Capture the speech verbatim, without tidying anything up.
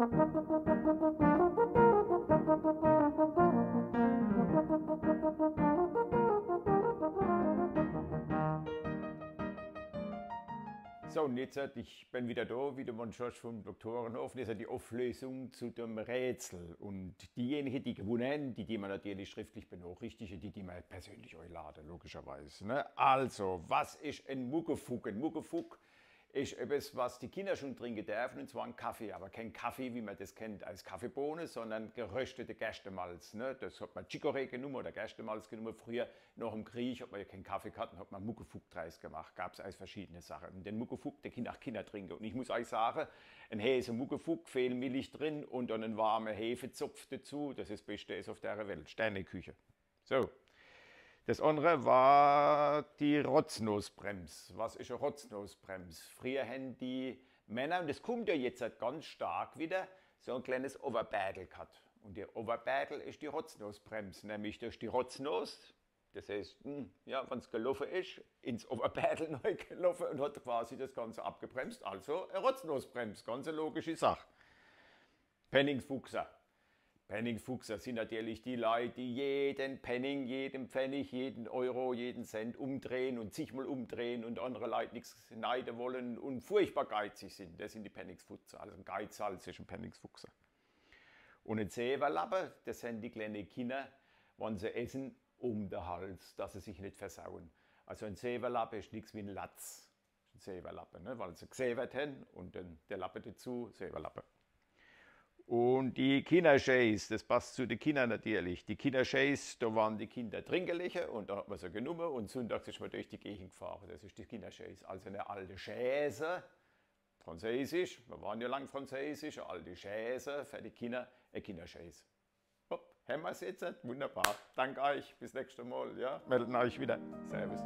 So, und jetzt, äh, ich bin wieder da, wie der Mann Schorsch vom Doktorenhof. Das ist ja die Auflösung zu dem Rätsel. Und diejenigen, die gewonnen haben, die, die man natürlich schriftlich benachrichtigen, die, die man persönlich einladen, logischerweise. Ne? Also, was ist ein Muckefuck? Ein Muckefuck ist etwas, was die Kinder schon trinken dürfen, und zwar ein Kaffee. Aber kein Kaffee, wie man das kennt, als Kaffeebohne, sondern geröstete Gerstemalz. Ne? Das hat man Chicorée genommen oder Gerstemalz genommen. Früher, nach dem Krieg, hat man ja keinen Kaffee gehabt und hat man Muckefuck draus gemacht. Gab's als verschiedene Sachen. Und den Muckefuck, der Kinder, Kinder trinken. Und ich muss euch sagen, ein Hefe Muckefuck, viel Milch drin und dann einen warmen Hefezopf dazu. Das ist das Beste ist auf der Welt. Sterneküche. So. Das andere war die Rotznosbrems. Was ist eine Rotznosbrems? Früher haben die Männer, und das kommt ja jetzt halt ganz stark wieder, so ein kleines Overbädel gehabt. Und der Overbädel ist die Rotznosbrems, nämlich durch die Rotznos, das heißt, hm, ja, wenn's gelaufen ist, ins Overbädel neu gelaufen und hat quasi das Ganze abgebremst. Also eine Rotznosbrems, ganz eine logische Sache. Penningsfuchser. Penningsfuchser sind natürlich die Leute, die jeden Penning, jeden Pfennig, jeden Euro, jeden Cent umdrehen und zigmal umdrehen und andere Leute nichts neiden wollen und furchtbar geizig sind. Das sind die Penningsfuchser. Also ein Geizhals ist ein Penningsfuchser. Und ein Zewerlappe, das sind die kleinen Kinder, wenn sie essen, um den Hals, dass sie sich nicht versauen. Also ein Zewerlappe ist nichts wie ein Latz. Ein Zewerlappe, ne? Weil sie gesewert haben und dann der Lappe dazu, Zewerlappe. Und die Kinderschäs, das passt zu den Kindern natürlich. Die Kinderschäs, da waren die Kinder trinkelicher und da hat man sie genommen und sonntags ist man durch die Gegend gefahren. Das ist die Kinderschäs. Also eine alte Schäse, französisch, wir waren ja lang französisch, eine alte Schäse für die Kinder, eine Kinderschäs. Hopp, haben wir's jetzt? Wunderbar. Danke euch. Bis nächstes Mal. Ja? Melden euch wieder. Servus.